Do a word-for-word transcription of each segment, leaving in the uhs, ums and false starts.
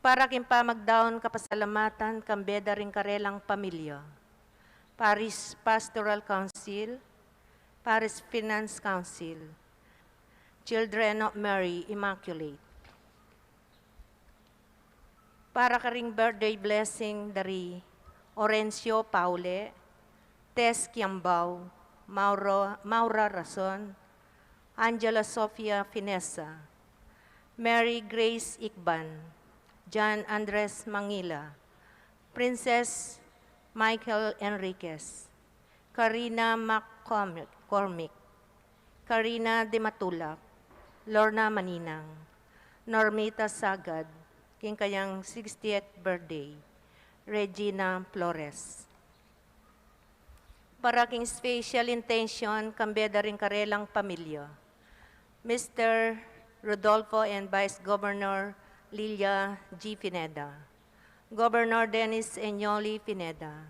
Para king pamagdaun kapasalamatan, kambe da ring karelang pamilya. Parish Pastoral Council, Parish Finance Council, Children of Mary Immaculate. Para karing birthday blessing dari Orencio Paule, Tess Kiambao, Mauro, Maura Rason, Angela Sofia Finesa, Mary Grace Ikban, John Andres Mangila, Princess Michael Enriquez, Karina McCormick, Karina de Matulak, Lorna Maninang, Normita Sagad, king kayang sixtieth birthday, Regina Flores. Para king special intention, kambe da ring karelang pamilya, Mister Rodolfo and Vice Governor Lilia G. Pineda, Governor Dennis Enyoli Pineda,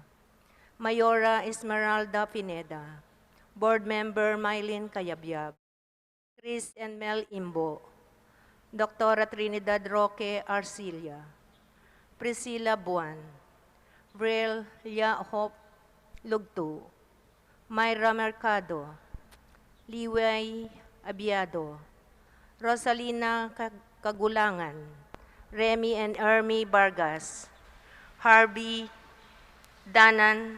Mayora Esmeralda Pineda, Board Member Mylene Cayabyab, Chris and Mel Imbo, Doktora Trinidad Roque Arcilla, Priscilla Buan, Vrel Lia Hope Lugtu, Myra Mercado, Liway Abiado, Rosalina Ka-, Kagulangan, Remy and Ermi Vargas, Harvey Danan,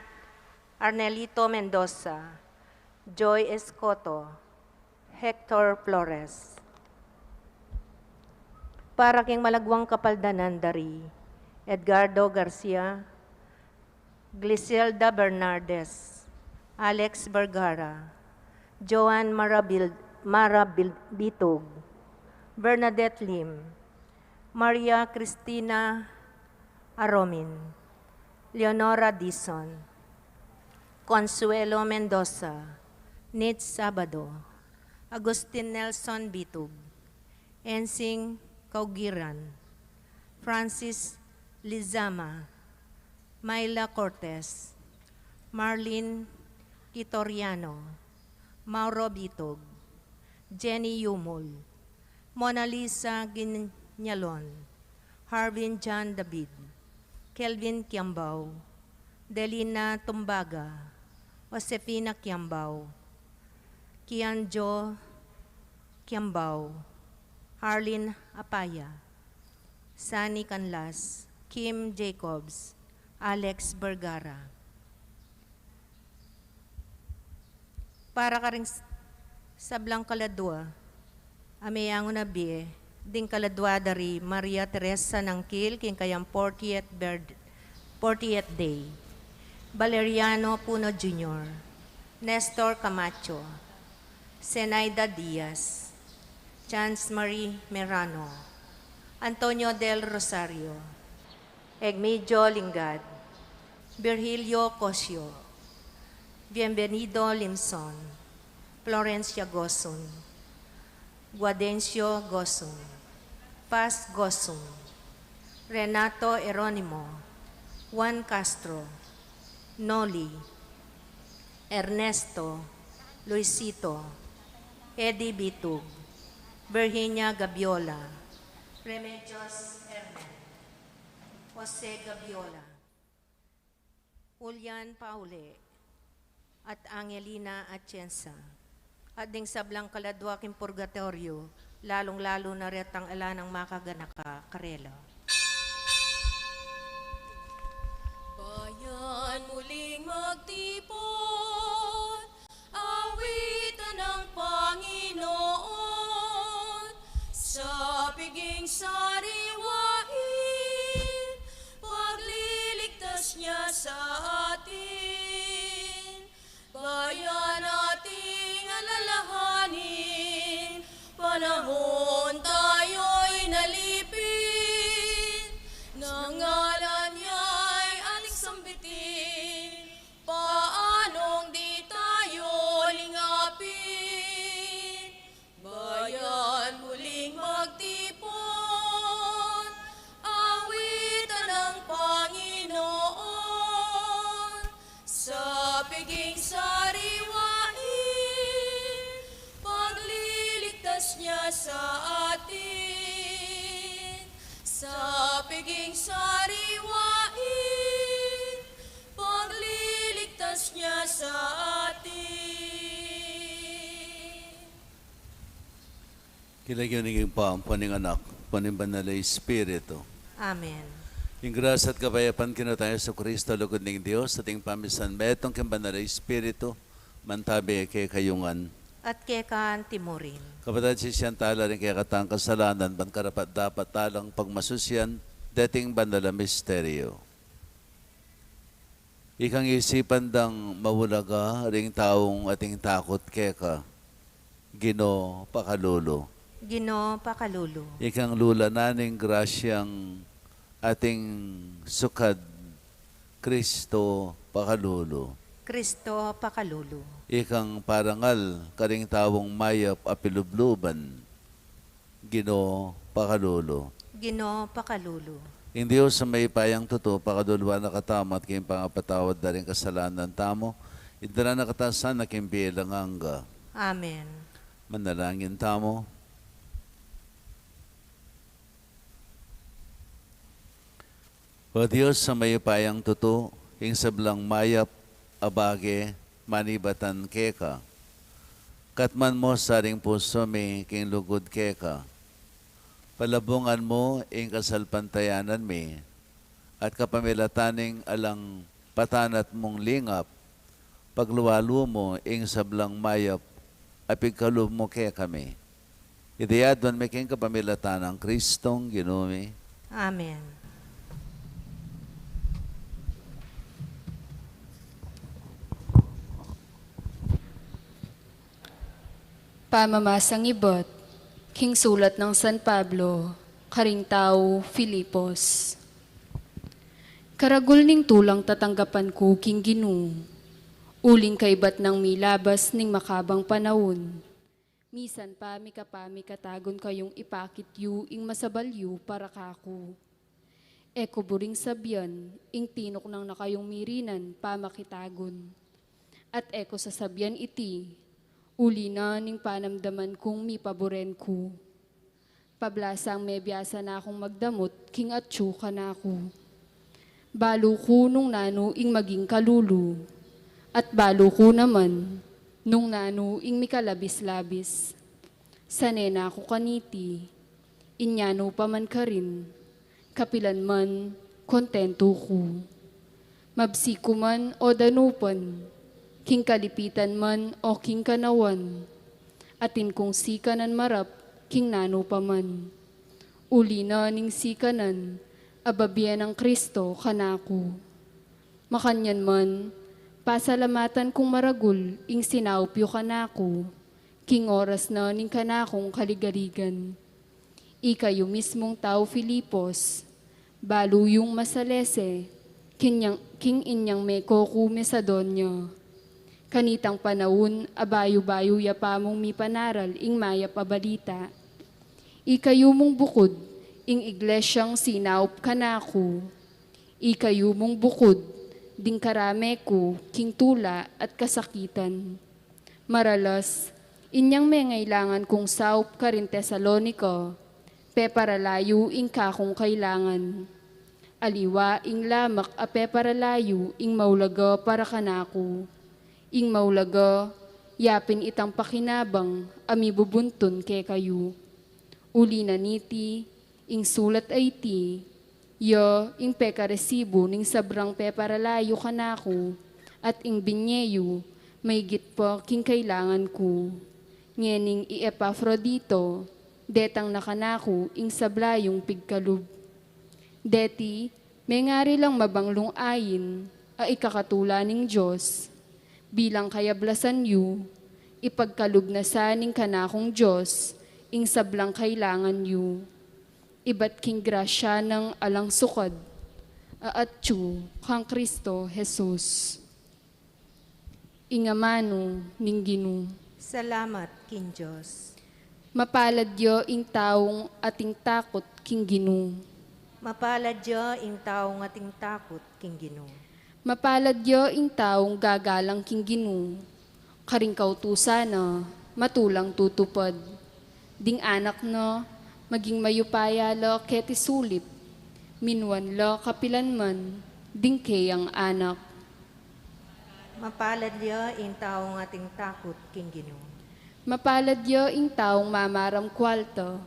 Arnelito Mendoza, Joy Escoto, Hector Flores. Para king malagwang kapaldanan dari Edgardo Garcia, Gliselda Bernardes, Alex Vergara, Joan Marabil-, Marabil-, Bitug, Bernadette Lim, Maria Cristina Aromin, Leonora Dizon, Consuelo Mendoza, Nit Sabado, Agustin Nelson Bitug, Ensing Kaugiran, Francis Lizama, Myla Cortez, Marlene Quitoriano, Mauro Bitug, Jenny Yumul, Mona Lisa Guiñalon, Harvin John David, Kelvin Kiambao, Delina Tumbaga, Josefina Kiambao, Kianjo Kiambao, Arlene Apaya, Sunny Canlas, Kim Jacobs, Alex Vergara. Para karing s-, sablang kaladua a meyangu na bie, ding kaladua dari Maria Teresa Nangkil, king kayang fortieth birth-, fortieth day. Valeriano Puno Junior, Nestor Camacho, Zenaida Diaz, Chance Marie Merano, Antonio del Rosario, Egmidio Lingad, Virgilio Cosio, Bienvenido Limson, Florencia Gosun, Guadencio Gosun, Paz Gosun, Renato Eronimo, Juan Castro, Noli, Ernesto, Luisito, Eddie Bitug, Virginia Gabiola, Remedios Hernan, Jose Gabiola, Julian Paule, at Angelina Atienza, at ding sablang kaladua king purgatoryo, lalung-lalu na retang ala nang makaganaka karela. Bayan muling magtipon, awitan ang Panginoon, sa piging sariwain, pagliligtas niya sa atin. Bayan ating alalahanin, panahon tayo'y nalipit. Maging sariwain, pagliligtas niya sa atin. King lagyu ning Ibpa, ampo ning Anak, ampo ning Banal a Espiritu. Amen. Ing grasya at kapayapan king Ginu tang Jesucristo, lugud ning Dios, at ing pamisanmetung king Banal a Espiritu, mantabi kekayu ngan. At keka anti mu rin. Kapatad, sisian tala ring kekatang kasalanan, ban karapat-dapat talang pagmasusian deting banal a misteryo. Ikang isipan dang maulaga ring taung ating takut keka, Ginu, pakalulu. Ginu, pakalulu. Ikang lula na ning grasyang ating sukad, Kristo, pakalulu. Kristo, pakalulu. Ikang parangal karing taung mayap a pilubluban, Ginu, pakalulu. Ginu, pakalulu. Ing Dios a mayupayang tutu, pakaluluan na katamu at king pangapatawad da ring kasalanan tamu, idala na katamu sana king bie alang angga. Amen. Manalangin tamu. O Dios a mayupayang tutu, ing sablang mayap a bage manibatan keka. Katman mu sa ring pusu mi king lugud keka. Palabungan mu ing kasalpantayanan mi, at kapamilatan ning alang patanat mung lingap, paglualu mu ing sablang mayap a pigkalub mu kekami. Iti adwan mi king kapamilatan nang Kristong Ginu mi. Amen. Pamamasang ibat king sulat nang San Pablo karing tau Filipos. Karagul ning tulang tatanggapan ku king Ginu, uling kaibat nang milabas ning makabang panaun, misan pa mikapamikatagun kayung ipakit yu ing masabal yu para kaku. E ku buring sabian ing tinuknang na kayung mirinan pamakitagun. At e ku sasabian iti, uli na ning panamdaman kung mipaburen ku. Pablasang mebiasa na kung magdamut king atsu kanaku. Balu ku nung nanu ing maging kalulu, at balu ku naman nung nanu ing mikalabis-labis. Sane na ku kaniti, inya nu pa man karin, kapilan man kontentu ku. Mabsi ku man o danupan, king kalipitan man o king kanawan, atin kung sikanan marap king nanu pa man. Uli na ning sikanan a babie nang Kristo kanaku. Makanyan man, pasalamatan kung maragul ing sinaup yu kanaku, king oras na ning kanakung kaligaligan. Ikayu mismung tau Filipos, balu yung masalese, king inyang, king inyang meko ku Macedonia. Kanitang panaun a bayu-bayu ya pa mung mipanaral ing mayap a balita. Ikayu mung bukud, ing iglesyang sinaup kanaku. Ikayu mung bukud, ding karame ku king tula at kasakitan. Maralas, inyang mengailangan kung saup karin Tesalonica, peparala yu ing kakung kailangan. Aliwa ing lamak a peparala yu ing maulaga para kanaku. Ing maulaga, yapin itang pakinabang a mibubuntun kekayu. Uli na niti, ing sulat a iti, ya ing pekaresibu ning sabrang peparala yu kanaku, at ing binye yu maigit pa king kailangan ku. Ngening i Epafrodito, detang na kanaku ing sabla yung pigkalub. Deti, mengari lang mabanglung ain a ikakatula ning Dios. Bilang kayablasan yu, ipagkalub na sa ning kanakung Dios ing sablang kailangan yu. Ibat king grasya nang alang sukad, a atyu kang Kristo Jesus. Ing amanu ning Ginu. Salamat king Dios. Mapalad ya ing taung ating takut king Ginu. Mapalad ya ing taung ating takut king Ginu. Mapalad ya ing taung gagalang king Ginu. Karing kautusan na, matulang tutupad. Ding anak na, maging mayupaya la keti sulip. Minuan la kapilanman ding keyang anak. Mapalad ya ing taung ating takut king Ginu. Mapalad ya ing taung mamaram kualta,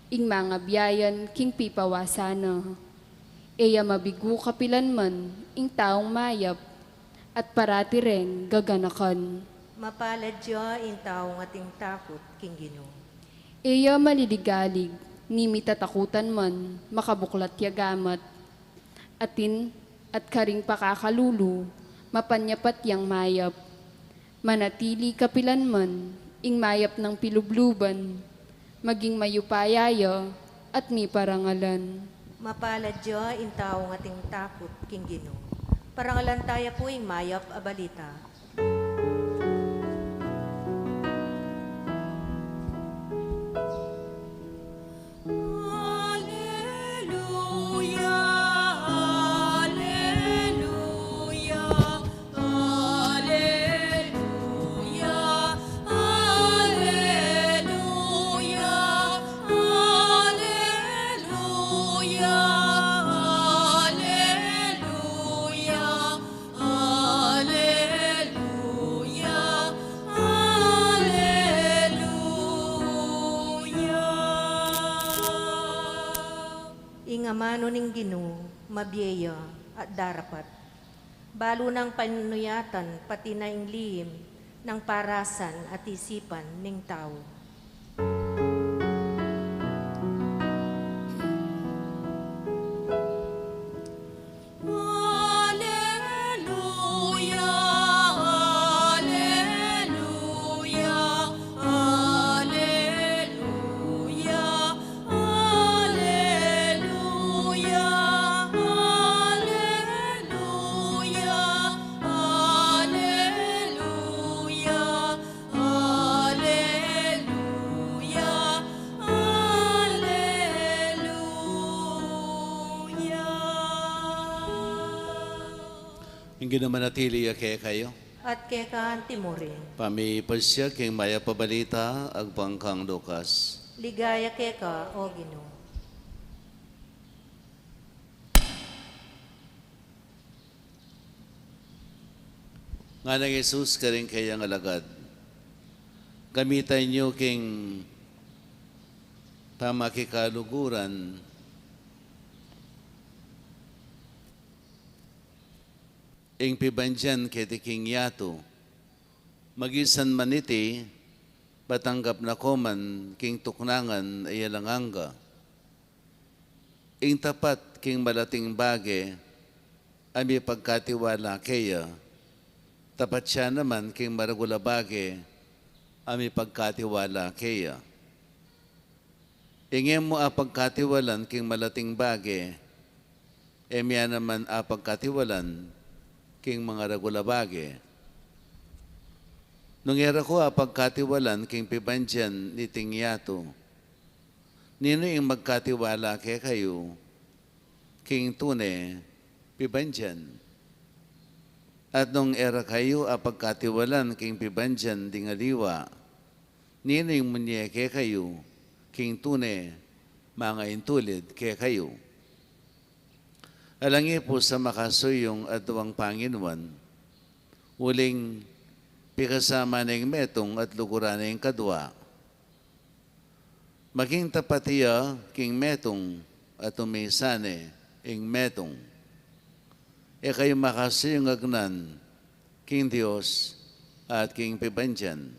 ing mangabiayan king pipawasan na. E ya mabigu kapilanman ing taung mayap, at parati reng gaganakan. Mapalad ya ing taung ating takut king Ginu. E ya maliligalig, ni mitatakutan man, makabuklat ya gamat. Atin, at karing pakakalulu, mapanyapat yang mayap. Manatili kapilanman, ing mayap nang pilubluban, maging mayupaya ya, at miparangalan. Mapalad ya ing taung ating takut king Ginu. Parangalan taya pu ing mayap a balita. Aleluya, aleluya, aleluya, aleluya, aleluya, aleluya. Aleluya, aleluya. Ing amanu ning Ginu, mabie ya at darapat. Balu nang panuyatan, pati na ing lihim nang parasan at isipan ning tau. Aleluya, aleluya, aleluya, aleluya, aleluya, aleluya. Aleluya, aleluya. Ing Ginu manatili ya kekayu. At keka antimurin. Pamipasya king mayap a balita agpang kang Lucas. Ligaya keka, O Ginu. Nganang Jesus karing keyang alagad, gamitan yu king pamakikaluguran ing pibandian keti king yatu, magisan man iti, matanggap na ko man king tuknangan a alang angga. Ing tapat king malating bage a mipagkatiwala keya, tapat ya naman king maragul a bage a mipagkatiwala keya. Ing e mu apagkatiwalan king malating bage, e mu ya naman apagkatiwalan king mangaragul a bage. Nung e ra ko apagkatiwalan king pibandian niting yatu, ninu ing magkatiwala kekayu king tune pibandian? At nung e ra kayu apagkatiwalan king pibandian ding aliwa, ninu ing munye kekayu king tune mangaintulid kekayu? Alang ipus a makasuyung aduang panginuan, uling pikasama ne ing metung at luguran ne ing kadua. Maging tapat ya king metung at umisan ne ing metung. E kayu makasuyung agnan king Dios at king pibandian.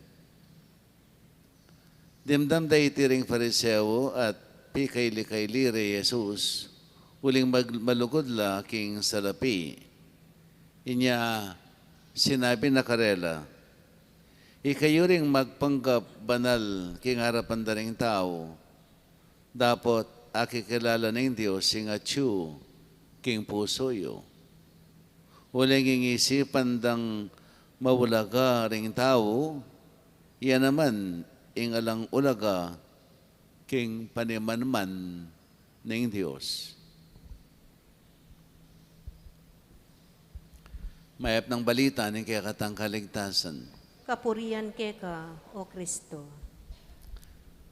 Dimdam da iti ring Fariseo at pikaili-kaili rey Jesus, uling mag-, malugud la king salapi. Inya sinabi na karela, Ikayu ring magpanggap banal king arapan da ring tau, dapot akikilala ning Dios ing atyu king pusu yu. Uling ing isipan dang maulaga ring tau, iya naman ing alang ulaga king panimanman ning Dios. Mayap nang balita ning kekatang kaligtasan. Kapurian keka, O Kristo.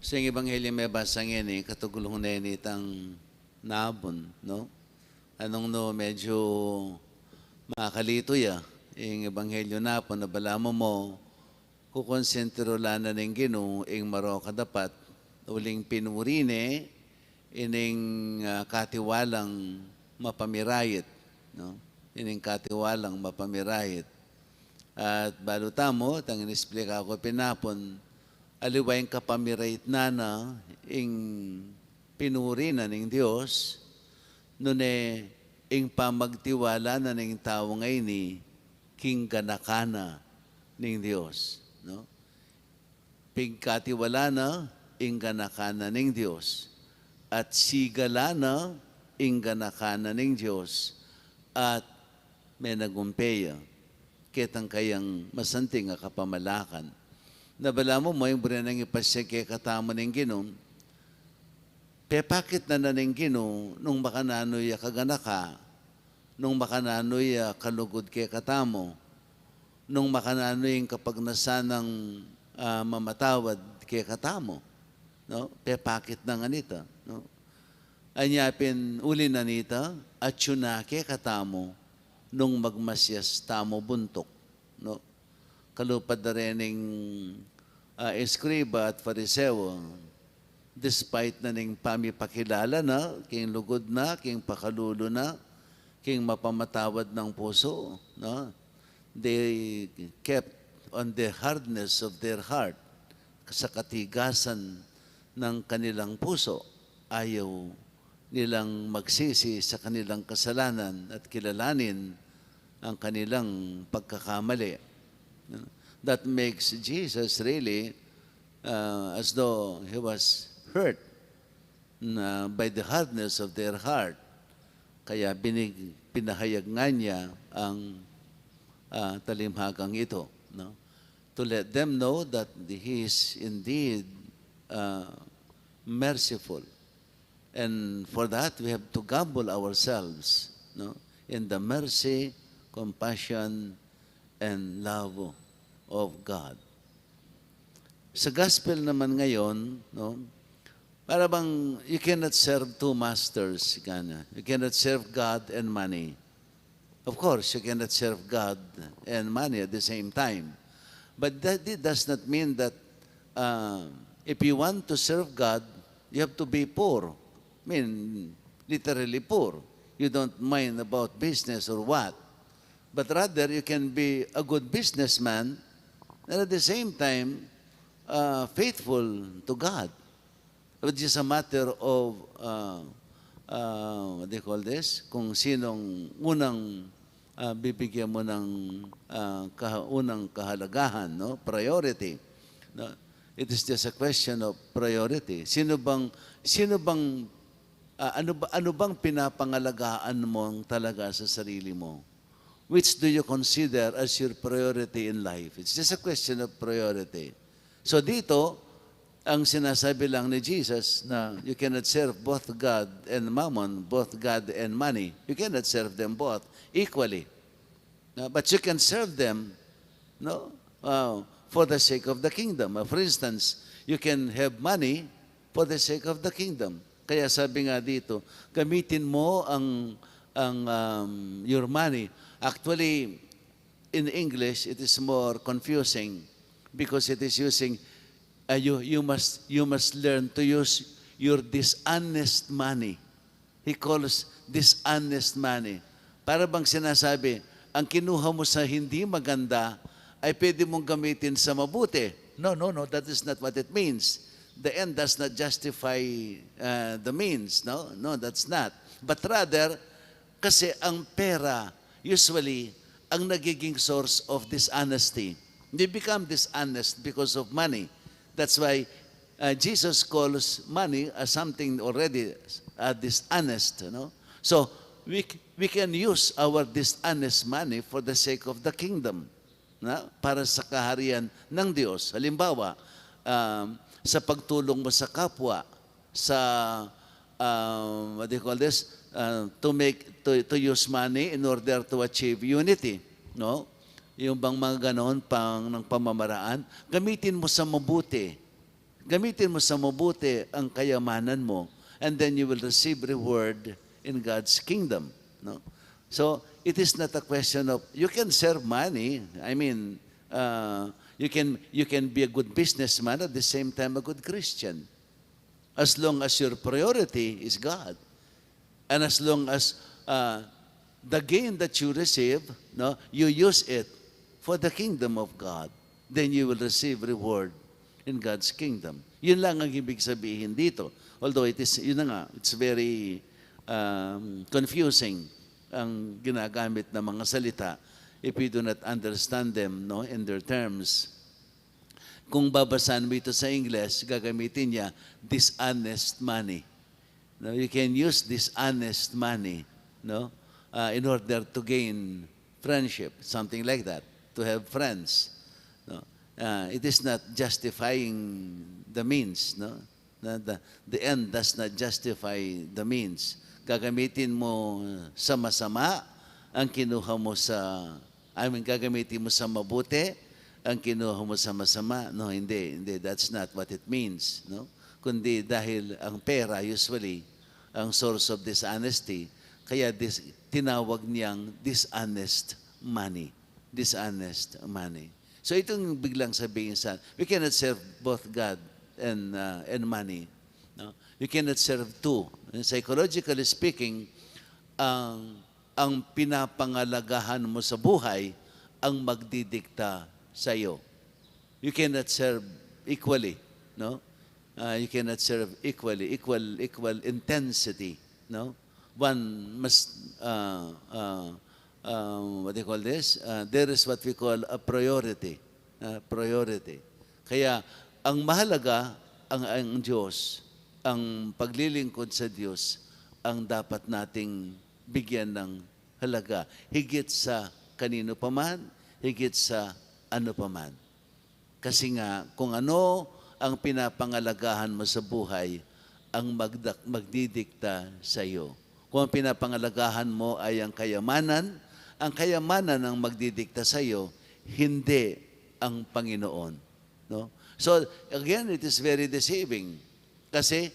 Sa ing ebanghelyo mebasa ngeni, katuglung ne nitang nabun, no? Anung nu medyu makalito ya ing ebanghelyu na pu, na balamu mu, kukonsentru la na ning Ginu ing marok a dapat, uling pinuri ne ining, ah, katiwalang mapamirayit, no? Ining katiwalang mapamirayit. At balu tamu, tang inisplika ku pin apun, aliwa ing kapamirait na na ing pinuri na ning Dios, nune ing pamagtiwala na ning tau ngeni king ganaka na ning Dios, no? Pigkatiwala na ing ganaka na ning Dios, at sigala na ing ganaka na ning Dios, at menagumpe ya ketang kayang masanting a kapamalakan. Na balamu mu, ing buri nang ipasiag kekatamu ning Ginu, pepakit na na ning Ginu nung makananu ya kaganaka, nung makananu ya kalugud kekatamu, nung makananu ing kapagnasan nang, ah, mamatawad kekatamu, no? Pepakit na ngeni ita, no? Anya pin uli na nita, atyu na kekatamu nung magmasias tamu buntuk, no? Kalupa da reng, ah, eskriba at Fariseo, despite na ning pamipakilala na king lugud na, king pakalulu na, king mapamatawad nang pusu, no? They kept on the hardness of their heart, sa katigasan ng kanilang puso. Ayaw nilang magsisi sa kanilang kasalanan at kilalanin ang kanilang pagkakamali. That makes Jesus really, uh, as though he was hurt na by the hardness of their heart. Kaya binig-, pinahayag nga niya ang, ah, talinghagang ito, no? To let them know that he is indeed, ah, merciful. And for that, we have to gamble ourselves, no? In the mercy, compassion, and love of God. Sa gospel naman ngayon, no, para bang you cannot serve two masters, ika na. You cannot serve God and money. Of course, you cannot serve God and money at the same time. But that, it does not mean that, uh, if you want to serve God, you have to be poor. I mean, literally poor. You don't mind about business or what. But rather, you can be a good businessman and at the same time, uh, faithful to God. Which is a matter of, uh, uh, what do you call this? Kung sinong unang, uh, bibigyan mo ng, uh, kaha-, unang kahalagahan, no? Priority. No? It is just a question of priority. Sino bang, sino bang, uh, ano ba, ano bang pinapangalagaan mo talaga sa sarili mo? Which do you consider as your priority in life? It's just a question of priority. So dito, ang sinasabi lang ni Jesus na you cannot serve both God and mammon, both God and money. You cannot serve them both equally. No? But you can serve them, no? Uh, for the sake of the kingdom. Uh, for instance, you can have money for the sake of the kingdom. Kaya sabi nga dito, gamitin mo ang, ang, um, your money. Actually, in English, it is more confusing because it is using, uh, you, you must, you must learn to use your dishonest money. He calls dishonest money. Para bang sinasabi, ang kinuha mo sa hindi maganda ay pwede mong gamitin sa mabuti. No, no, no, that is not what it means. The end does not justify, uh, the means, no? No, that's not. But rather, kasi ang pera, usually, ang nagiging source of dishonesty. They become dishonest because of money. That's why, uh, Jesus calls money as something already, uh, dishonest, no? So, we c-, we can use our dishonest money for the sake of the kingdom, na? Para sa kaharian ng Diyos. Halimbawa, um, sa pagtulong mo sa kapwa, sa, um, what do you call this? Uh, to make, to, to use money in order to achieve unity, no? Yung bang mga ganon pang, ng pamamaraan, gamitin mo sa mabuti. Gamitin mo sa mabuti ang kayamanan mo, and then you will receive reward in God's kingdom. No? So, it is not a question of, you can serve money. I mean, uh, you can, you can be a good businessman at the same time a good Christian. As long as your priority is God. And as long as, uh, the gain that you receive, no, you use it for the kingdom of God, then you will receive reward in God's kingdom. Yun lang ang ibig sabihin dito. Although it is, yun na nga, it's very, um, confusing ang ginagamit ng mga salita if we do not understand them, no, in their terms. Kung babasahan mo ito sa Ingles, gagamitin niya dishonest money. No, you can use dishonest money, no, uh, in order to gain friendship, something like that, to have friends. No? Uh, it is not justifying the means, no? Na the, the end does not justify the means. Gagamitin mo sa masama ang kinuha mo sa, I mean, gagamitin mo sa mabuti ang kinuha mo sa masama. No, hindi, hindi. That's not what it means, no? Kundi dahil ang pera, usually, ang source of dishonesty, kaya dis-, tinawag niyang dishonest money. Dishonest money. So, itong biglang sabihin sa, we cannot serve both God and, uh, and money. No? You cannot serve two. And psychologically speaking, ang, ang pinapangalagahan mo sa buhay ang magdidikta sa iyo. You cannot serve equally, no? Uh, you cannot serve equally, equal, equal intensity, no? One must, uh, uh, uh, what do you call this? Uh, there is what we call a priority. Uh, priority. Kaya, ang mahalaga, ang, ang Diyos, ang paglilingkod sa Diyos, ang dapat nating bigyan ng halaga. Higit sa kanino pa man, higit sa ano pa man. Kasi nga, kung ano ang pinapangalagahan mo sa buhay, ang magdak-, magdidikta sa iyo. Kung ang pinapangalagahan mo ay ang kayamanan, ang kayamanan ang magdidikta sa iyo, hindi ang Panginoon. No? So, again, it is very deceiving. Kasi,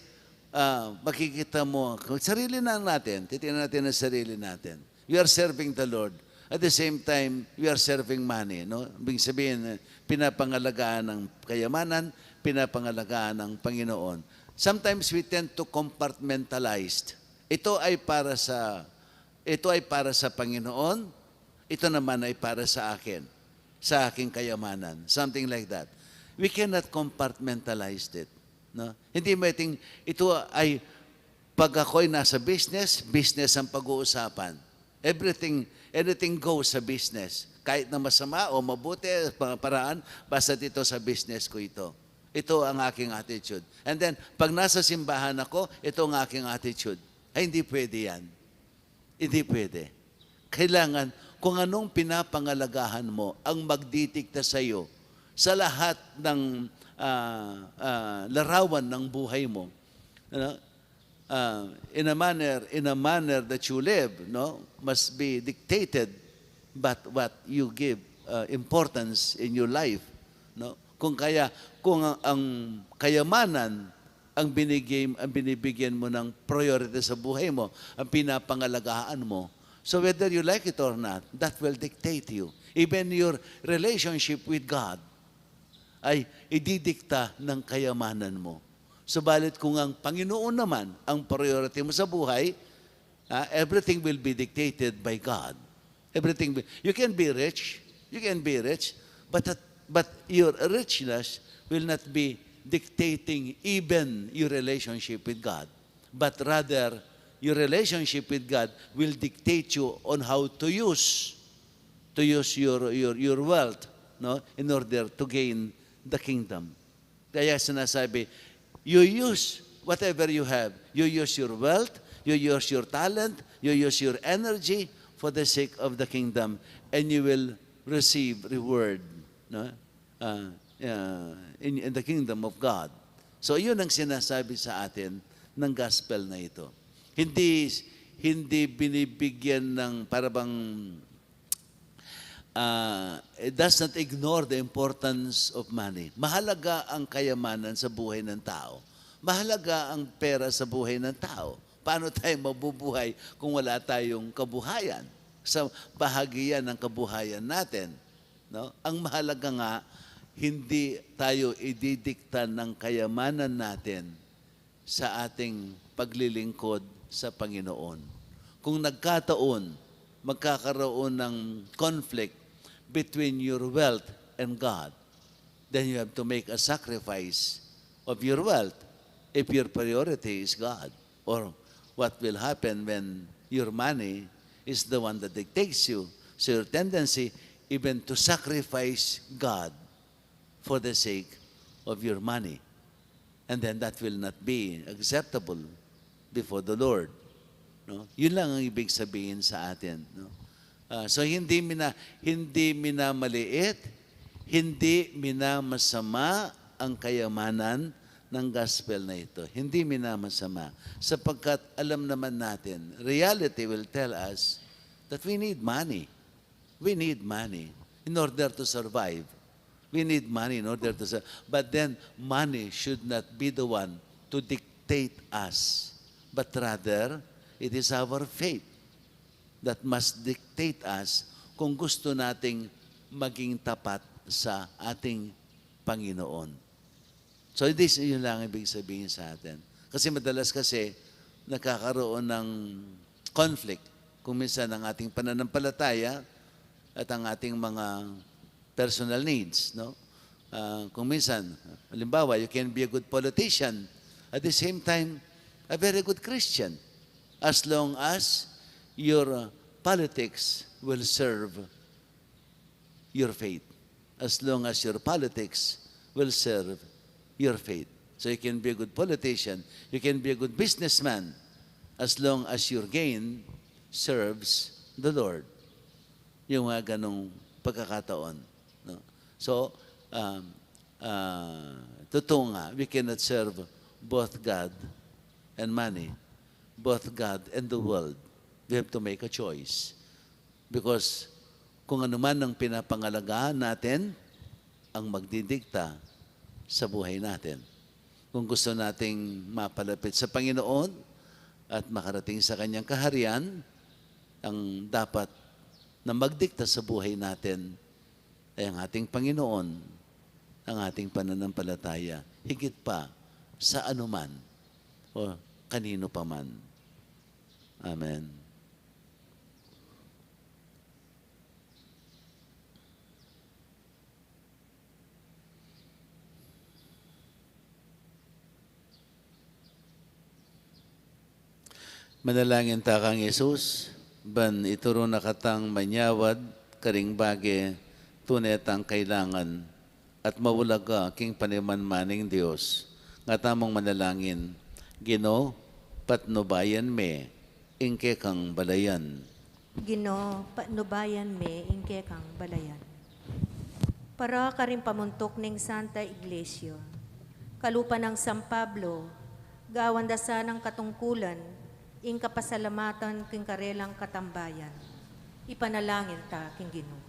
ah, makikita mo, kung sarili na natin, titingnan natin ang sarili natin. We are serving the Lord. At the same time, we are serving money, no? Ibig sabihin, eh, pinapangalagaan ng kayamanan, pinapangalagaan ng Panginoon. Sometimes we tend to compartmentalize. Ito ay para sa, ito ay para sa Panginoon, ito naman ay para sa akin, sa aking kayamanan, something like that. We cannot compartmentalize it, no? Hindi pwedeng ito ay, pag ako'y nasa business, business ang pag-uusapan. Everything, anything goes sa business. Kahit na masama o mabuti, pa-, paraan, basta dito sa business ko ito. Ito ang aking attitude. And then, pag nasa simbahan ako, ito ang aking attitude. Ay, hindi pwede yan. Hindi pwede. Kailangan, kung anong pinapangalagahan mo, ang magdidikta sa iyo sa lahat ng, ah, ah, larawan ng buhay mo. Ano? Ah, in a manner, in a manner that you live, no, must be dictated but what you give, ah, importance in your life, no? Kung kaya, kung ang, ang kayamanan ang binigay, ang binibigyan mo ng priority sa buhay mo, ang pinapangalagaan mo. So whether you like it or not, that will dictate you. Even your relationship with God ay ididikta ng kayamanan mo. Subalit kung ang Panginoon naman ang priority mo sa buhay, ah, everything will be dictated by God. Everything will, you can be rich, you can be rich, but that, but your richness will not be dictating even your relationship with God. But rather, your relationship with God will dictate you on how to use, to use your, your, your wealth, no, in order to gain the kingdom. Kaya sinasabi, you use whatever you have. You use your wealth, you use your talent, you use your energy for the sake of the kingdom, and you will receive reward, no? Ah, ah, in, in the kingdom of God. So, yun ang sinasabi sa atin ng gospel na ito. Hindi, hindi binibigyan ng, para bang, ah, it does not ignore the importance of money. Mahalaga ang kayamanan sa buhay ng tao. Mahalaga ang pera sa buhay ng tao. Paano tayo mabubuhay kung wala tayong kabuhayan? Sa bahagi yan ng kabuhayan natin, no? Ang mahalaga nga, hindi tayo ididikta ng kayamanan natin sa ating paglilingkod sa Panginoon. Kung nagkataon, magkakaroon ng conflict between your wealth and God, then you have to make a sacrifice of your wealth if your priority is God. Or what will happen when your money is the one that dictates you? So your tendency even to sacrifice God for the sake of your money. And then that will not be acceptable before the Lord. No? Yun lang ang ibig sabihin sa atin. No? Ah, so hindi mina-, hindi minamaliit, hindi minamasama ang kayamanan ng gospel na ito. Hindi minamasama. Sapagkat alam naman natin, reality will tell us that we need money. We need money in order to survive. We need money in order to survive. But then, money should not be the one to dictate us. But rather, it is our faith that must dictate us kung gusto nating maging tapat sa ating Panginoon. So, hindi s-, yun lang ibig sabihin sa atin. Kasi madalas kasi, nagkakaroon ng conflict kung minsan ang ating pananampalataya at ang ating mga personal needs, no? Ah, kung minsan, halimbawa, you can be a good politician, at the same time, a very good Christian, as long as your, uh, politics will serve your faith, as long as your politics will serve your faith. So you can be a good politician, you can be a good businessman, as long as your gain serves the Lord. Yung mga ganong pagkakataon, no? So, um, ah, totoo nga, we cannot serve both God and money, both God and the world. We have to make a choice. Because kung ano man ang pinapangalagaan natin, ang magdidikta sa buhay natin. Kung gusto nating mapalapit sa Panginoon at makarating sa Kanyang kaharian, ang dapat na magdikta sa buhay natin ay ang ating Panginoon, ang ating pananampalataya, higit pa sa anuman o kanino pa man. Amen. Manalangin ta kang Jesus, ban ituru na katang manyawad karing bage tune tang kailangan at maulaga king panimanman ning Dios. Nga tamung manalangin, Ginu, patnubayan me ing kekang balayan. Ginu, patnubayan me ing kekang balayan. Para karing pamuntuk ning Santa Iglesia, kalupa nang San Pablo, gawan da sanang katungkulan ing kapasalamatan king karelang katambayan. Ipanalangin ta king Ginu.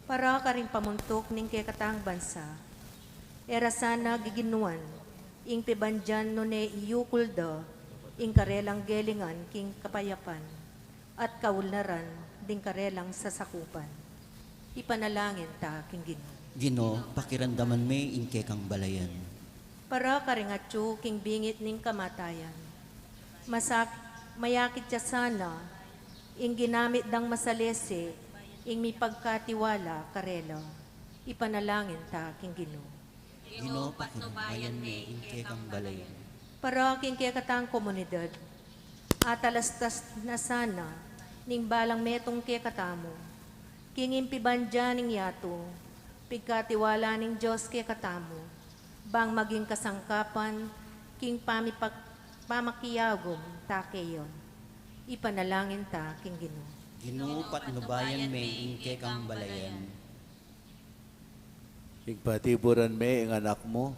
Para karing pamuntuk ning kekatang bansa, e ra sana giginuan ing pibandian nune iyukul da ing karelang gelingan king kapayapan at kaunlaran ding karelang sasakupan. Ipanalangin ta king Ginu. Ginu, pakiramdaman me ing kekang balayan. Para karing atyu king bingit ning kamatayan, masak-, mayakit ya sana ing ginamit dang masalese ing mipagkatiwala karela. Ipanalangin ta king Ginu. Ginu, patnubayan me ing kekang balayan. Para king kekatang komunidad, atalastas na sana ning balang metung kekatamu king ing pibandian ning yatu, pigkatiwala ning Dios kekatamu, bang maging kasangkapan king pamipag-, pamakiyagum ta keya. Ipanalangin ta king Ginu. Ginu, patnubayan me ing kekang balayan. Pigpatiburan me ing anak mu,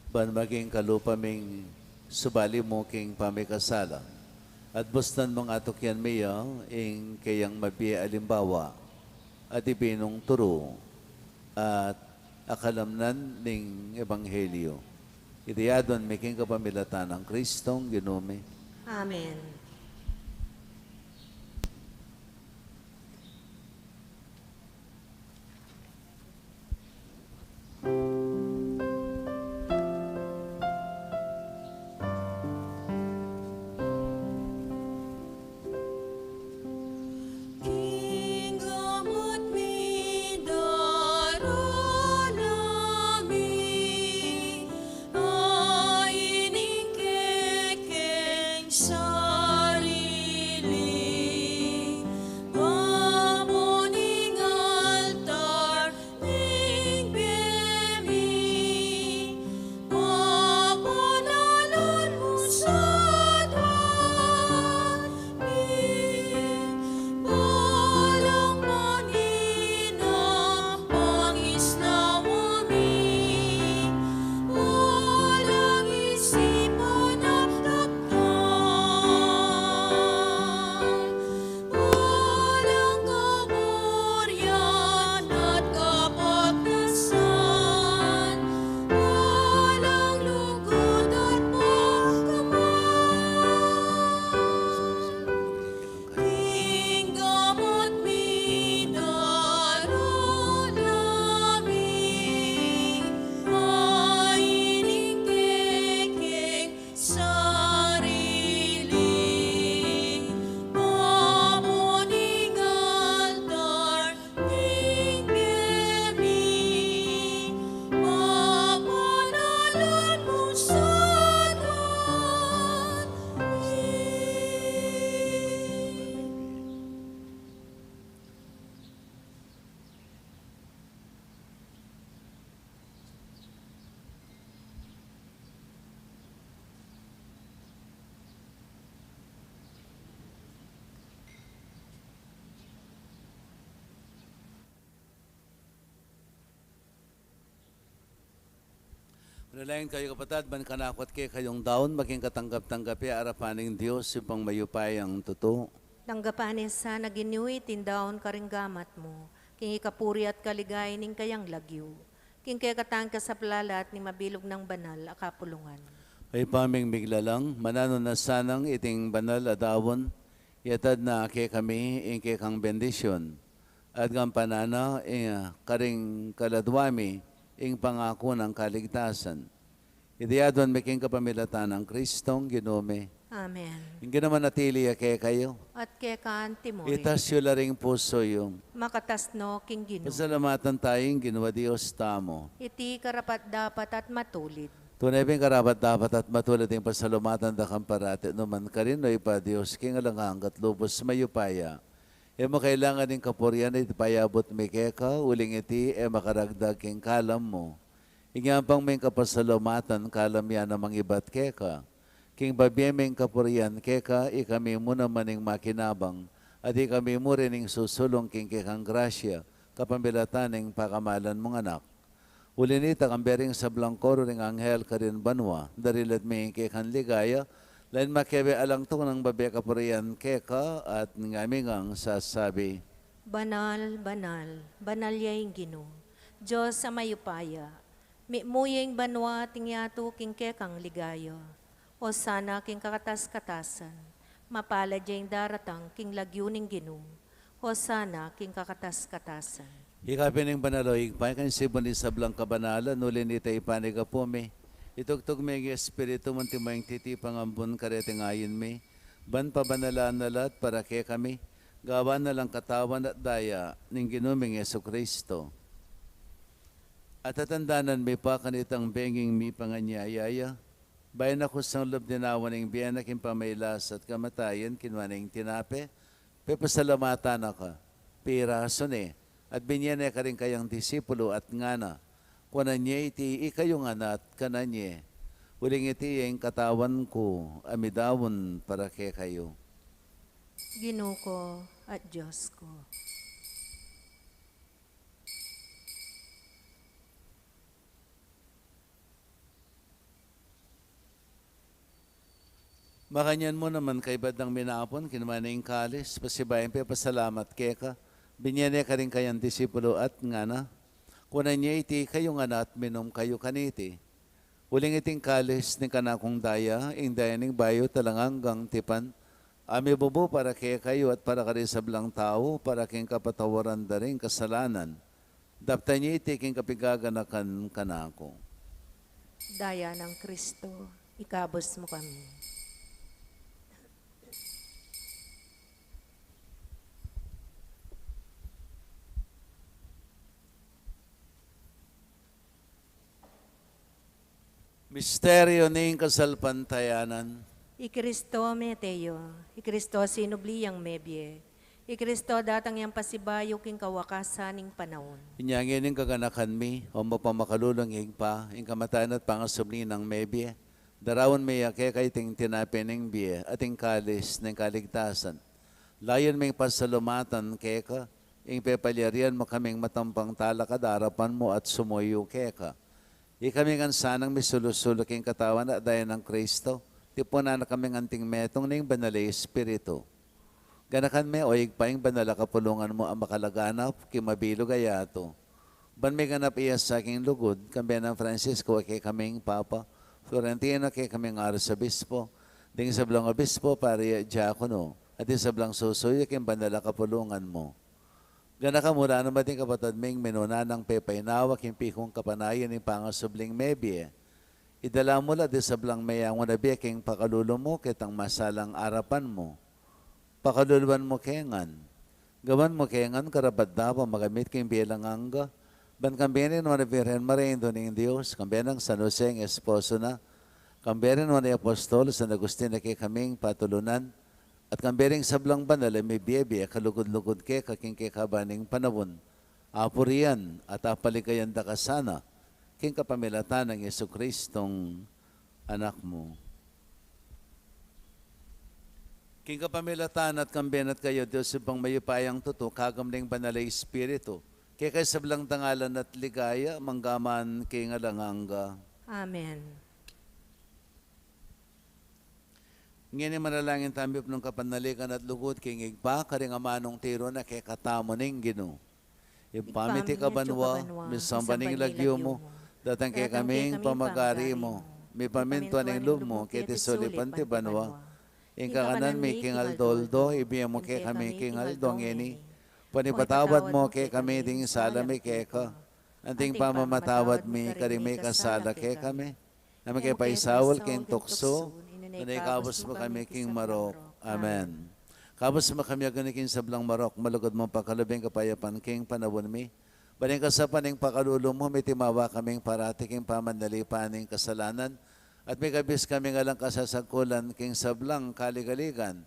ban maging kalupa ming subali mu king pamikasala. At bustan mung atukyan me ya ing keyang mabie alimbawa, at ibinung turu, at akalamnan ning ebanghelyo. Iti aduan mi king kapamilatan nang Kristong Ginu mi. Amen. King gamut mi, darula mi, a ining kekeng sarili, babo ning altar ning bie mi, pabanalun mu sa aduan mi, balang mangina pangisnawa mi, balang isipan at dakal, balang kaburian at kapagnasan, balang lugud at pagkamal. King gamut mi, darula mi, a ining kekeng sarili, babo ning altar ning bie mi, pabanalun mu sa aduan mi. Manalangin kayu, kapatad, ban kanaku at kekayung daun maging katanggap-tanggap ya arapan ning Dios, Ibpang mayupayang tutu. Tanggapan na sana, Ginu, iting daun karing gamat mu, king ikapuri at kaligayan ning kayang lagyu, king kekatang kasaplalan at ning mabilug nang banal a kapulungan. Ibpa ming miglalang, mananu na sanang iting banal a daun, iatad na kekami ing kekang bendisyun, at gampanan na ing, ah, karing kaladua mi ing pangaku nang kaligtasan. Iti aduan mi king kapamilatan nang Kristong Ginu mi. Amen. Ing Ginu manatili ya kekayu. At keka antimurin. Itas yu la ring pusu yu. Makatas no king Ginu. Pasalamatan taya ing Ginu a Dios tamu. Iti karapat-dapat at matulid. Tune pin karapat-dapat at matulid ing pasalamatan da kang parati, nukarin man, O Ibpa, Dios king alang angga at lubus mayupaya. E mu kailangan ing kapurian a iti payabut mi keka, uling iti e makaragdag king kalam mu. Inya pang ming kapasalamatan, kalam ya namang ibat keka. King babie ming kapurian keka, ikami mu naman ing makinabang, at ikami mu rin ing susulung king kekang grasya, kapamilatan ning pakamalan mung Anak. Uli na nita, kambe ring sablang koru ring anghel karin banua, darilat mi ing kekang ligaya, lain makebe alang tuknang babie kapurian keka, at ngami ngang sasabi: Banal, banal, banal ya ing Ginu, Dios a mayupaya. Mitmu ya ing banua at ing yatu king kekang ligaya. Hosana king kakatas-katasan. Mapalad ya ing daratang king lagyu ning Ginu. Hosana king kakatas-katasan. Ika pin ing banal, O Ibpa, ika ing sibul ning sablang kabanalan, uli na nita, ipanyawad mi. Itugtug me ing Espiritu mu, antimo ing titipang ambun kareting ain mi, ban pabanalan na la at para kekami, gawan na lang katawan at daya ning Ginu ming Jesucristo. At tatandanan mi pa kanitang benging mipanganyaya ya, bayu na kusang lub dinawan ing bie na king pamagkasakit at kamatayan, kinua ne ing tinape, pepasalamatan na ka, pirasu ne, at binie ne karing kayang disipulu at ngana: Kunan ye iti ikayu ngan at kanan ye, uling iti ya ing katawan ku a midaun para kekayu. Ginu ku at Dios ku. Makanyan mu naman, kaybat dang minapun, kinua ne ing kalis, pasibayu yang pepasalamat keka, binie ne karing kayang disipulu at ngana: Kunan ye iti ikayu ngan at minum kayu kaniti, Uling iting kalis ning kanakung daya, ing daya ning bayu at alang anggang tipan, a mibubu para kekayu at para karing sablang tau, para king kapatawaran da ring kasalanan. Daptan ye iti king kapigaganakan kanaku. Daya nang Kristo, ikabus mu kami. Misteryo ning kasalpantayanan. I Kristo mete ya, i Kristo sinubli yang mebie, i Kristo datang yang pasibayu king kawakasan ning panaun. Inya ngeni ing kaganakan mi, o mapamakalulung Ibpa, ing kamatayan at pangasubli nang mebie, daraun mi ya keka iting tinape ning bie, at ing kalis ning kaligtasan. Layun ming pasalamatan keka, ing pepalyarian mu kaming matampang talakad arapan mu at sumuyu keka. Ikami ngan sanang misulu-sulu king katawan at daya nang Kristo, tipunan na kaming anting metung ning Banal a Espiritu. Ganakan me, o Ibpa, ing banal a kapulungan mu a makalaganap king mabilug a yatu. Ban miganap ya sa king lugud, kambe nang Francisco a kekaming Papa, Florentino a kekaming Arsobispo, ding sablang obispo, pari at diakono, at ding sablang susuyu king banal a kapulungan mu. Ganakan mu la naman ding kapatad ming minuna nang pepainawa king pikung kapanayan ning pangasubling mebie. Idala mu la ding sablang meyangu na bie king pakalulu mu ketang masalang arapan mu. Pakaluluan mu ke ngan. Gawan mu ke ngan karapat-dapat makamit king bie alang angga. Ban kambe rin nuan a Virgen Maria, Indu ning Dios, kambe nang San Jose, ing esposo na, kambe rin nuan a apostol San Agustin a kekaming patulunan, at kambe ring sablang banal a mibie-bie kalugud-lugud keka king kekaban ning panaun, apurian at apaligayan da ka sana, king kapamilatan nang Jesucristong Anak mu. King kapamilatan na at kambe na at kaya, Dios Ibpang mayupayang tutu, kayabe ning Banal a Espiritu, keka ing sablang dangalan at ligaya, mangga man king alang angga. Amen. Ngeni manalangin tamu king panaligan at lugud king Ibpa, karing amanung tiru na kekatamu ning Ginu. Ibpa mi, atiu ka banua, misamban ya ing lagyu mu, datang kekami ing pamagari mu, mipamintuan ing lub mu keti sulip anti banua. Ing kakanan mi king aldo-aldo ibie mu kekami king aldo ngeni. Ban ipatawad mu kekami ding sala mi keka, anti ing pamamatawad mi karing mikasala kekami. E mu ke paisaul king tuksu, nune ikabus mu kami king marok. Amen. Kabus mu kami, o Ginu, king sablang marok, malugud mung pakalub ing kapayapan king panaun mi. Ban king kasaupan ning pakalulu mu, mitimawa kaming parati king pamanalipan ning kasalanan, at mikabus kaming alang kasasagkulan king sablang kaligaligan.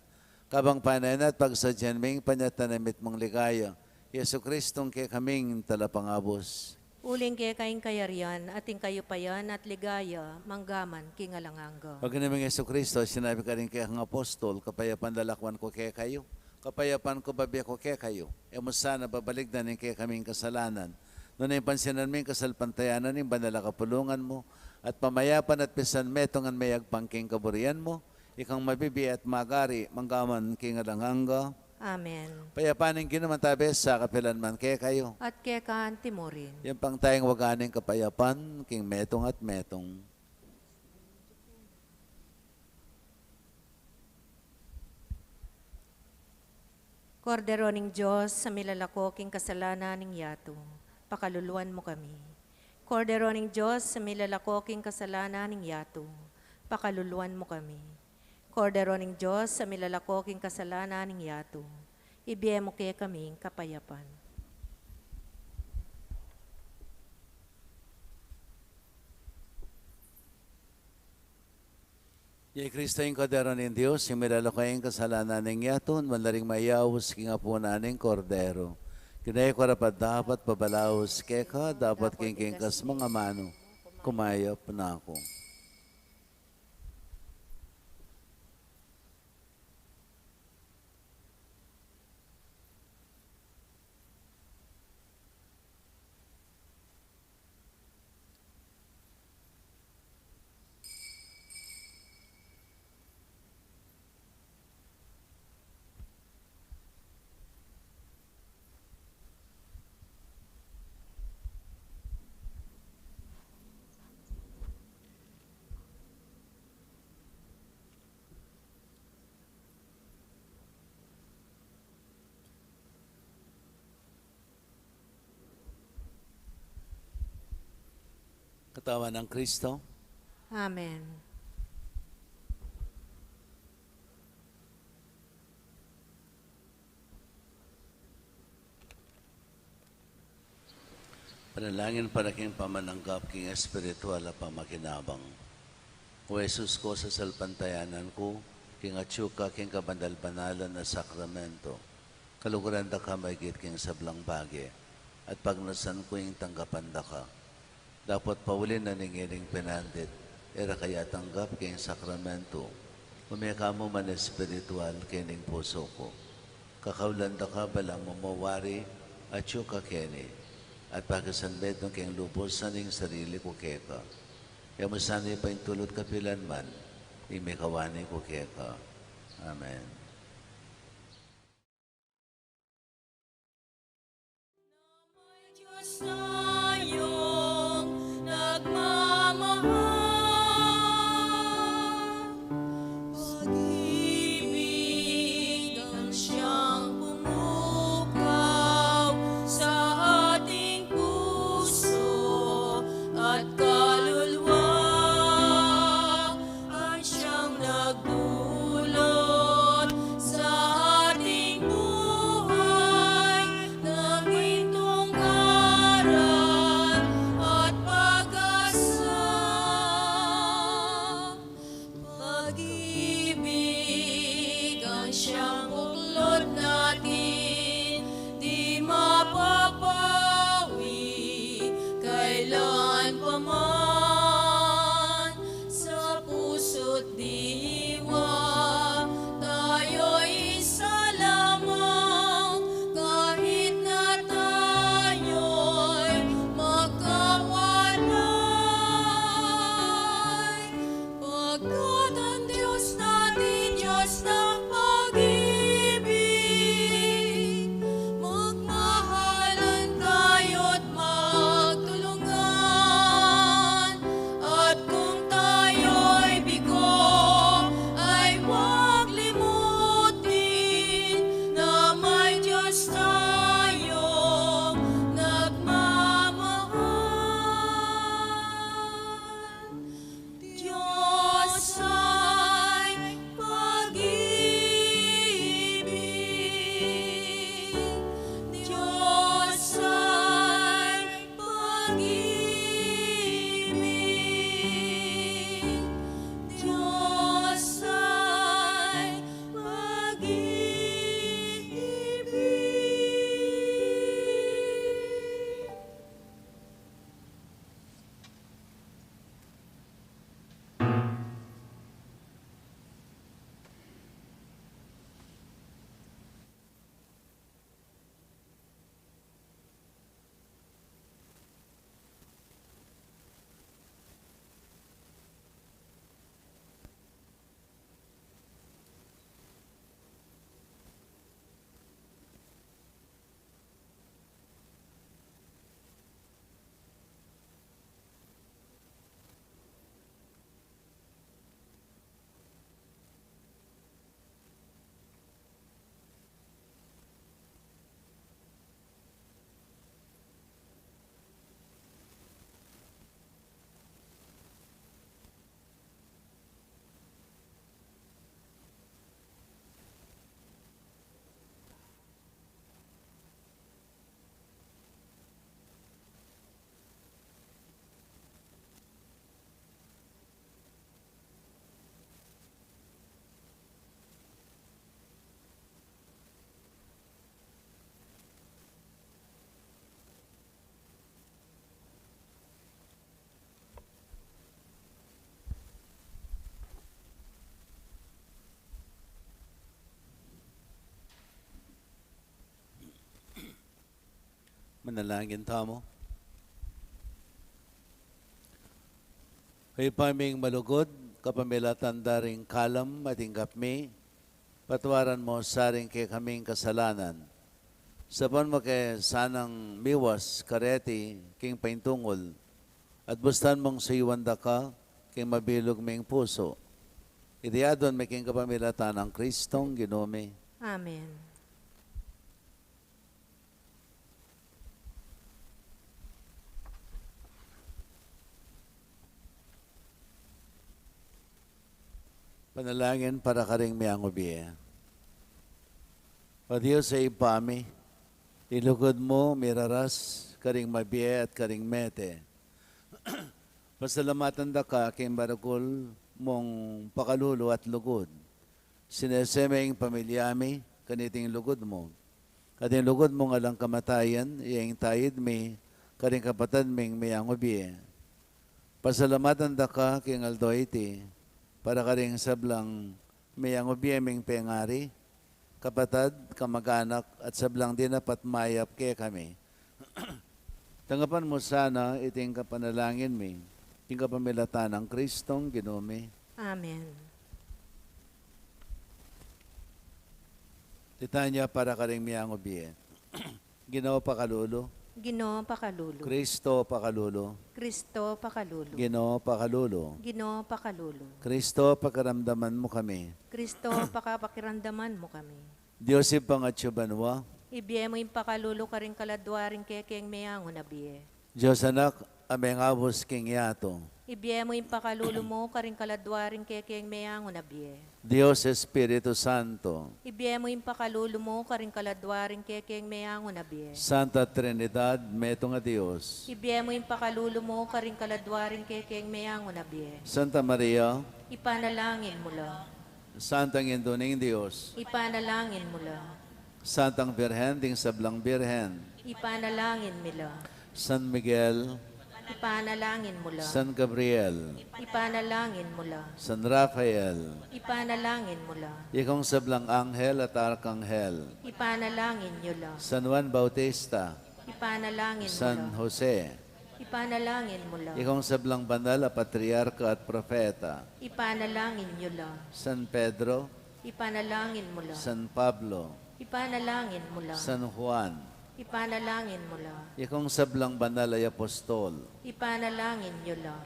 Kabang panayan at pagsadyan mi ing panyatang na mitmung ligaya, Jesucristong kekaming Talapangabus. Uling keka ing kayarian, at ing kayupayan, at ligaya, mangga man king alang angga. Pag Ginu ming Jesucristo, sinabi karing kekang apostol, kapayapan lalakwan ku kekayu, kapayapan ku babie ku kekayu. E mu sana babalikdan ing kekaming kasalanan, nune pansinan mu ing kasalpantayanan ning banal a kapulungan mu, at pamayapan at pisan metungan me agpang king kaburian mu, ikang mabibie at magari, mangga man king alang angga. Amen. Ing kapayapan ning Ginu mantabe sa kapilan man kekayu. At keka anti mu rin. Yan pang tayang waga ning kapayapan, king metung at metung. Kordero ning Dios, a milalako king kasalanan ning yatu, pakaluluan mu kami. Kordero ning Dios, a milalako king kasalanan ning yatu, pakaluluan mu kami. Kordero ning Dios, a milalako king kasalanan ning yatu, ibie mu kekami ing kapayapan. Ya i Kristo ing Kordero ning Dios, ing milalako king kasalanan ning yatu, nuan la ring mayaus king apunan ning Kordero. Ginu, e ku karapat-dapat pabalaus keka, dapot king kekang amanu, kumayap na ku. Katawan nang Kristo. Amen. Panalangin para king pamananggap king espiritual a pamakinabang. O Jesus ku, sasalpantayanan ku king atyu ka king kabanal-banalan a sakramento. Kaluguran da ka maigit king sablang bage, at pagnasan ku ing tanggapan da ka. Dapot pauli na ning ining penandit, e ra ka ya tanggap king sakramento, ume ka mu man espiritual king pusu ku. Kakaulan da ka ba lang mumuari, atyu ka keni, at pakisanmetung king lubusan ing sarili ku keka. E mu sana paintulut kapilan man ing mikawani ku keka. Amen. Diyos tayong nagmamahal, pag-ibig ang siyang pumukaw sa ating puso at kaluluwa. At siyang nagdulot sa ating buhay ng gintong karan at pag-asa. Pag-ibig ang siyang buklod natin, di mapapawi kailan pa man. Sa puso't diwa, tayo'y isa lamang, kahit na tayo'y magkawalay. Pagkat ang Diyos natin, Diyos ng pag-ibig, magmahalan tayo't magtulungan. At kung tayo'y bigo, ay huwag limutin na may Diyos tayong nagmamahal. Diyos ay pag-ibig. Diyos ay pag-ibig. Diyos ay pag-ibig. Manalangin tamu. Ibpa ming malugud, kapamilatan da ring kalam a tinggap mi, patuaran mu sa ring kekaming kasalanan. Sapan mu ke sanang miwas kareti king paintungul, at bustan mung suyuan da ka king mabilug ming pusu. Iti adwan mi king kapamilatan nang Kristong Ginu mi. Amen. Panalangin para karing miyangubie. O Dios a Ibpa mi, ing lugud mu miraras karing mabie at karing mete. Pasalamatan da ka king maragul mung pakalulu at lugud. Sinese me ing pamilya mi kaniting lugud mu. At ing lugud mung alang kamatayan, iya ing tayid mi karing kapatad ming miyangubie. Pasalamatan da ka king aldo iti, para karing sablang miyangubie ming pengari, kapatad, kamaganak, at sablang dinapat mayap kekami. Tanggapan mu sana iting kapanalangin mi, king kapamilatan nang Kristong Ginu mi. Amen. Litanya para karing miyangubie. Ginu pakalulu. Ginu pakalulu. Kristo pakalulu. Kristo pakalulu. Ginu pakalulu. Ginu pakalulu. Kristo pakiramdaman mu kami. Kristo pakapakiramdaman mu kami. Dios Ibpang atsu banua. Ibie mu ing pakalulu karing kaladua ring kekeng meangun a bie. Dios Anak, a mengabus king yatu. Ibie mu ing pakalulu mu karing kaladua ring kekeng meangun a bie. Dios Espiritu Santo. Ibie mu ing pakalulu mu karing kaladua ring kekeng meangun a bie. Santa Trinidad, metung a Dios. Ibie mu ing pakalulu mu karing kaladua ring kekeng meangun a bie. Santa Maria. Ipanalangin mu la. Santang Indu ning Dios. Ipanalangin mu la. Santang Birhen ding sablang birhen. Ipanalangin mi la. San Miguel. Ipanalangin mu la. San Gabriel. Ipanalangin mu la. San Rafael. Ipanalangin mu la. Ikong sablang anghel at arkanghel. Ipanalangin yu la. San Juan Bautista. Ipanalangin mu la. San Jose. Ipanalangin mu la. Ikong sablang banal a patriarka at propeta. Ipanalangin yu la. San Pedro. Ipanalangin mu la. San Pablo. Ipanalangin mu la. San Juan. Ipanalangin mu la. Ikong sablang banal a apostol. Ipanalangin yu la.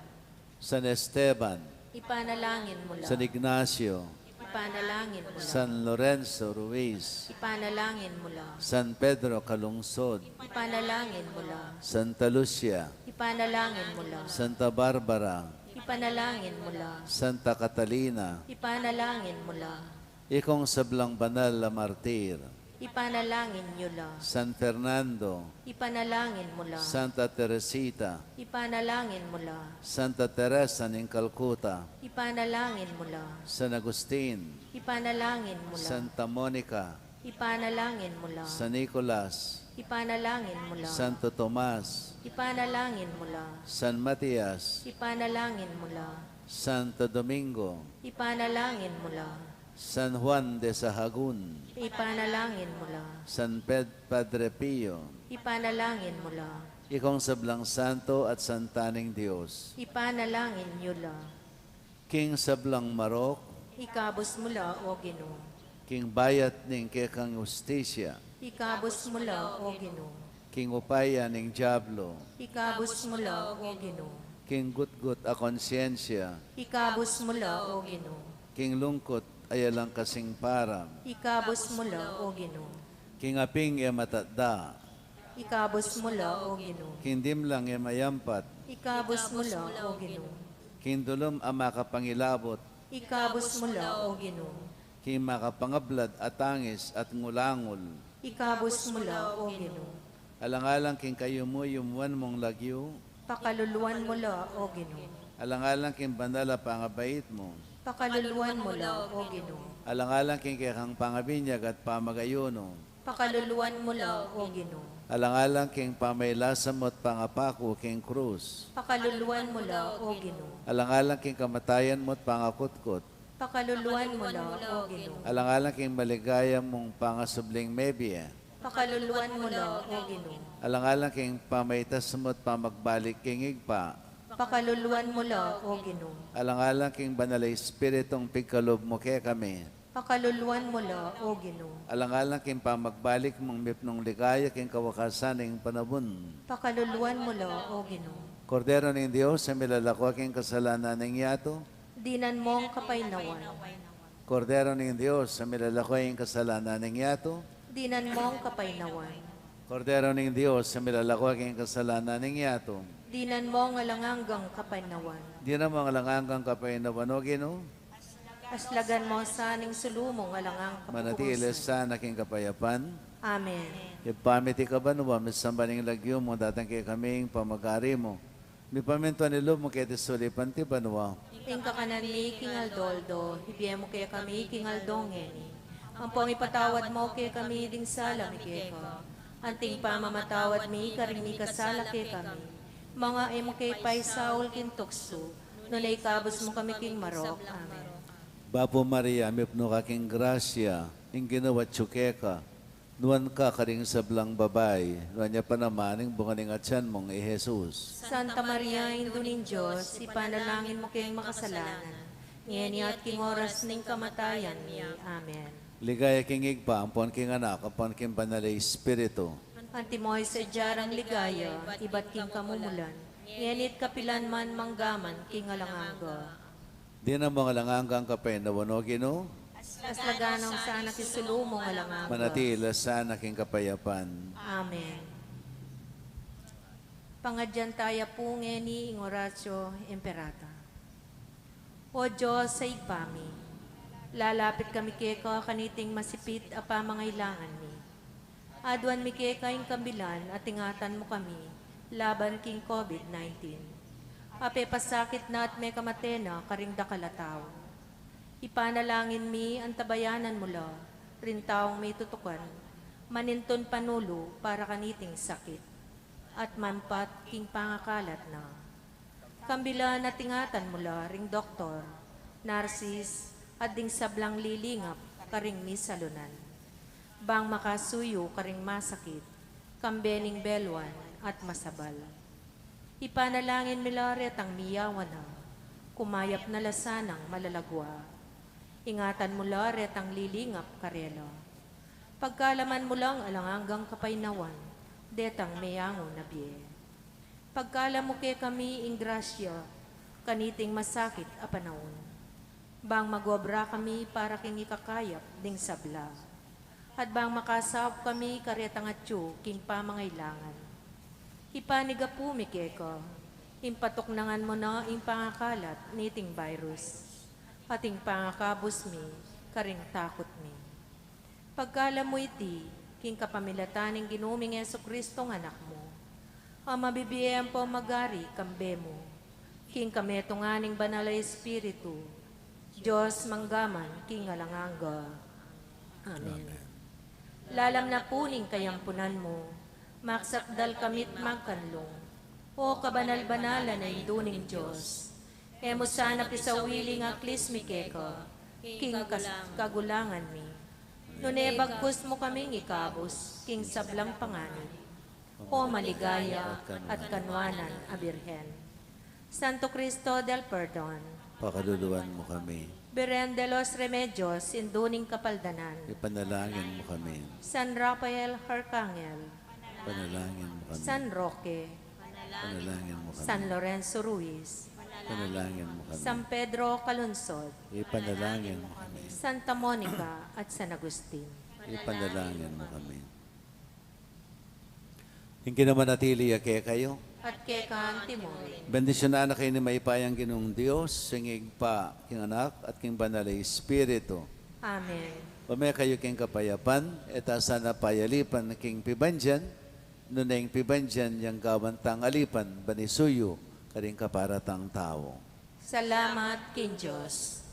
San Esteban. Ipanalangin mu la. San Ignacio. Ipanalangin mu la. San Lorenzo Ruiz. Ipanalangin mu la. San Pedro Calungsod. Ipanalangin mu la. Santa Lucia. Ipanalangin mu la. Santa Barbara. Ipanalangin mu la. Santa Catalina. Ipanalangin mu la. Ikong sablang banal a martir. Ipanalangin yu la. San Fernando. Ipanalangin mu la. Santa Teresita. Ipanalangin mu la. Santa Teresa ning Calcutta. Ipanalangin mu la. San Agustin. Ipanalangin mu la. Santa Monica. Ipanalangin mu la. San Nicolas. Ipanalangin mu la. Santo Tomas. Ipanalangin mu la. San Matias. Ipanalangin mu la. Santo Domingo. Ipanalangin mu la. San Juan de Sahagun. Ipanalangin mu la. San Ped-, Padre Pio. Ipanalangin mu la. Ikong sablang santo at santa ning Dios. Ipanalangin yu la. King sablang marok. Ikabus mu la, O Ginu. King bayat ning kekang hustisya. Ikabus mu la, O Ginu. King upaya ning diablo. Ikabus mu la, O Ginu. King gutgut a konsyensya. Ikabus mu la, O Ginu. King lungkut a alang kasing para. Ikabus mu la, O Ginu. King aping e matatda. Ikabus mu la, O Ginu. King dimlang e mayampat. Ikabus mu la, O Ginu. King dulum a makapangilabut. Ikabus mu la, O Ginu. King makapangablad a tangis at ngulangul. Ikabus mu la, O Ginu. Alang-alang king kayumu-yumuan mung lagyu. Pakaluluan mu la, O Ginu. Alang-alang king banal a pangabait mu. Pakaluluan mu la, O Ginu. Alang-alang king kekang pangabinyag at pamagayunu. Pakaluluan mu la, O Ginu. Alang-alang king pamailasa mu't pangapaku king krus. Pakaluluan mu la, O Ginu. Alang-alang king kamatayan mu't pangakutkut. Pakaluluan mu la, O Ginu. Alang-alang king maligaya mung pangasubling mebie. Pakaluluan mu la, O Ginu. Alang-alang king pamaitas mu't pamagbalik king Ibpa. Pakaluluan mu la, O Ginu. Alang-alang king Banal a Espiritung pigkalub mu kekami. Pakaluluan mu la, O Ginu. Alang-alang king pamagbalik mung mipnung ligaya king kawakasan ning panaun. Pakaluluan mu la, O Ginu. Kordero ning Dios, a milalako king kasalanan ning yatu. Dinan mung kapaynawan. Kordero ning Dios, a milalako king kasalanan ning yatu. Dinan mung kapaynawan. Kordero ning Dios, a milalako king kasalanan ning yatu. Dinan mung alang anggang kapaynawan. Dinan mung alang anggang kapaynawan, O Ginu. Aslagan mo sa ning sulu mung alang angga kapupusan. Manatili sana king kapayapan. Amen. Ibpa mi, atiu ka banua, misamban ya ing lagyu mu, datang kekami ing pamagari mu. Mipamintuan ing lub mu keti sulip anti banua. Ing kakanan mi king aldo-aldo, ibie mu kekami king aldo ngeni. Ampong ipatawad mu kekami ding sala mi keka, anti ing pamamatawad mi karing mikasala kekami. Manga e mu ke paisaul king tuksu, nune ikabus mu kami king marok. Amen. Bapu Maria, mipnu ka king grasya, ing Ginu atyu keka, nuan ka karing sablang babai, nuan ya pa naman ing bunga ning atian mung i Jesus. Santa Maria, Indu ning Dios, ipanalangin mu keng makasalanan, ngeni at king oras ning kamatayan mi. Amen. Ligaya king Ibpa, ampon king Anak, ampon king Banal a Espiritu. Antimo ing sadya rang ligaya, ibat king kamumulan, ngeni at kapilan man, mangga man king alang angga. Dinan mu ing alang anggang kapaynawan, O Ginu. Aslagan mu sana king sulu mung alang angga. Manatili sana king kapayapan. Amen. Pangadyan taya pu ngeni ing Oratio Imperata. O Dios a Ibpa mi, lalapit kami keka kaniting masipit a pamangailangan mi. Aduan mi keka ing kambilan at ingatan mu kami laban king COVID nineteen. A pepasakit na at mekamate na karing dakal a tau. Ipanalangin mi antabayanan mu la ring taung mitutukan manintun panulu para kaniting sakit at mampat king pangakalat na. Kambilan at ingatan mu la ring doktor, narsis, at ding sablang lilingap karing misalunan, bang makasuyu karing masakit, kambe ning beluan at masabal. Ipanalangin mi la retang miyawan na, kumayap na la sanang malalagua. Ingatan mu la retang lilingap karela. Pagkalaman mu lang alang anggang kapaynawan detang meyangu na bie. Pagkalub mu kekami ing grasya kaniting masakit a panaun, bang mag-obra kami para king ikakayap ding sabla, at bang makasaup kami karetang atyu king pamangailangan. Ipanyawad mi keka ing patuknangan mu na ing pangakalat niting virus at ing pangakabus mi karing takut mi. Pagkalub mu iti king kapamilatan ning Ginu ming Jesucristo a Anak mu, a mabibie ampong magari kambe mu king kametungan ning Banal a Espiritu, Dios mangga man king alang angga. Amen. Amen. Lalam na pu ning kayampunan mu, magsakdal kami't magkanlung, O kabanal-banalan a Indu ning Dios. E mu sana pisawili ing aklis mi keka king kas-, kagulangan mi, nune bagkus mu kaming ikabus king sablang panganib, O maligaya at kanwanan a Birhen. Santo Cristo del Perdon, pakaluluan mu kami. Birhen de los Remedios, Indu ning Kapaldanan, ipanalangin mu kami. San Rafael Arcangel, ipanalangin mu kami. San Roque, ipanalangin mu kami. San Lorenzo Ruiz, ipanalangin mu kami. San Pedro Calungsod, ipanalangin mu kami. Santa Monica at San Agustin, ipanalangin mu kami. Ing Ginu manatili ya kekayu. At keka antimurin. Bendisyunan na kayu ning mayupayang Ginung Dios, ing Ibpa, king Anak, at king Banal a Espiritu. Amen. Ume kayu king kapayapan, e ta sana payalipan king pibandian, nune ing pibandian yang gawan tang alipan, ban isuyu karing kaparatang tau. Salamat king Dios.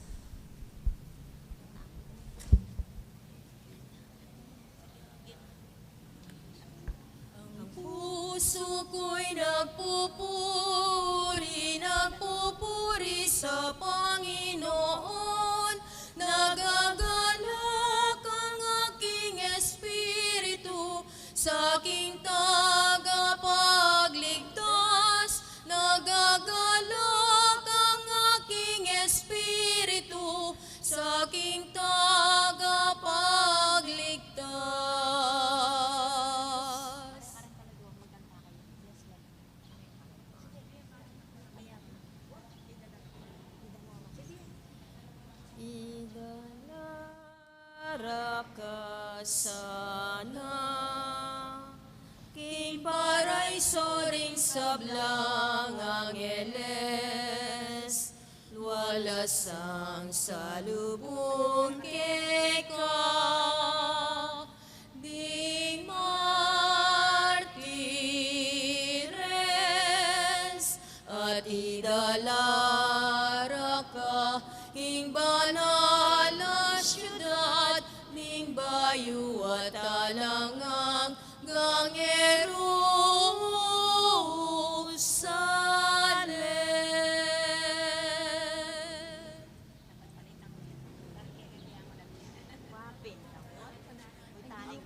Ang puso ko'y nagpupuri, nagpupuri sa Panginoon. Nagagalak ang aking espiritu sa aking tagapagligtas. Nagagalak ang aking espiritu sa aking tagapagligtas. Idala ra ka sana king paraiso ring sablang angeles, nuan la sang salubung ke